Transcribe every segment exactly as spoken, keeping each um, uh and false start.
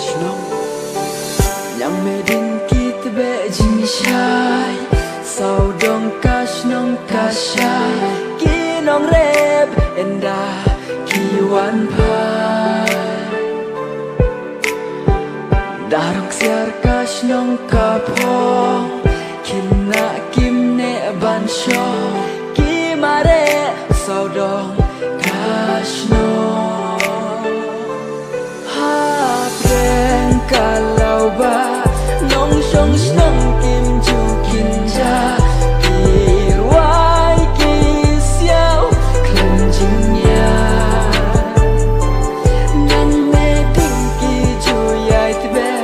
Shnong. Ñiang meding ki tbeh jingshai, sawdong ka shnong ka shai, ki nongrep ynda ki wan phai. Da rong ksiar ka shnong ka phong, khynnah kim neh ban shong, ki mareh sawdong ka shnong. Hapdeng ka lawbah, nongshong shnong kim ju kynja, ki rwai ki siaw khlem jingñiah. Ñiang meding ki ju ïai tbeh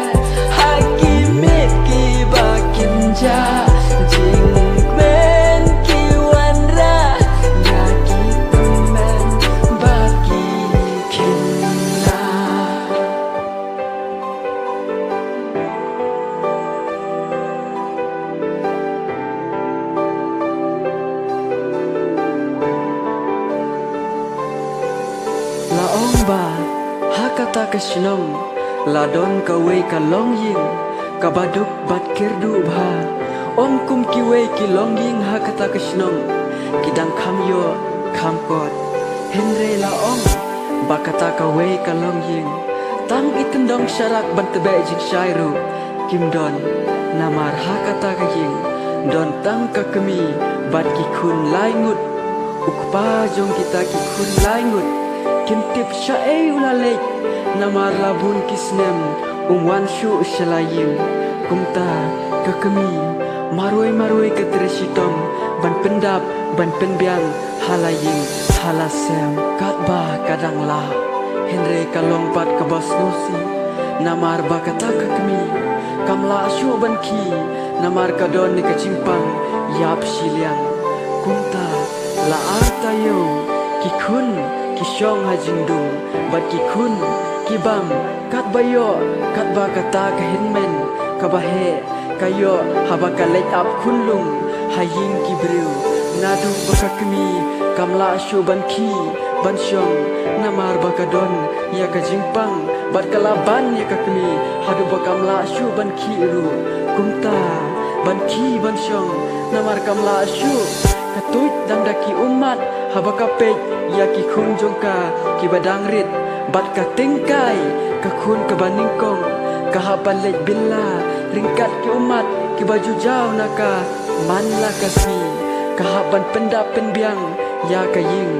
ha ki miet kiba kynja, jingkmen ki wanrah ïa ki kmen bad ki khynnah. La ong ba ha kata ka shnong la don kawei ka longïing kaba duk bad kyrduh bha. Ym kum kiwei ki longïing ha kata ka shnong, ki dang kham ïoh kham kot. Hynrei la ong ba kata kawei ka longïing tang i tyndong sharak ban tbeh jingshai ruh kim don. Namar ha kata ka ïing don tang ka kmie bad ki khun lai ngut. U kpa jong kita ki khun lai ngut kim tip shaei u la leit, namar la bun ki snem um wan shuh sha la ïing. Kumta ka kmie marwei marwei ka trei shitom ban pyndap ban pynbiang ha la ïing ha la sem katba ka dang lah. Hynrei ka long pat kaba sngewsih, namar ba kata ka kmie kam lah shuh ban khie, namar ka don ïa ka jingpang ïap shiliang. Kumta la ar taïew ki khun ki shong ha jingdum bad ki khun ki bam katba ïoh, katba kata ka hynmen kaba heh ka ïoh haba ka leit ap khunlung ha ïing ki briew. Naduh ba ka kmie kam lah shuh ban khie ban shong, namar ba ka don ïa ka jingpang bad ka la ban ïa ka kmie haduh ba kam lah shuh ban khie ruh. Kumta ban khie ban shong namar kam lah shuh, ka tuid dang da ki ummat haba ka peit ïa ki khun jong ka kiba dang rit. Bad ka tyngkai ka khun kaba nyngkong ka hap ban leit bylla ryngkat ki ummat kiba ju jaw na ka man la ka sngi. Ka hap ban pyndap pynbiang ïa ka ïing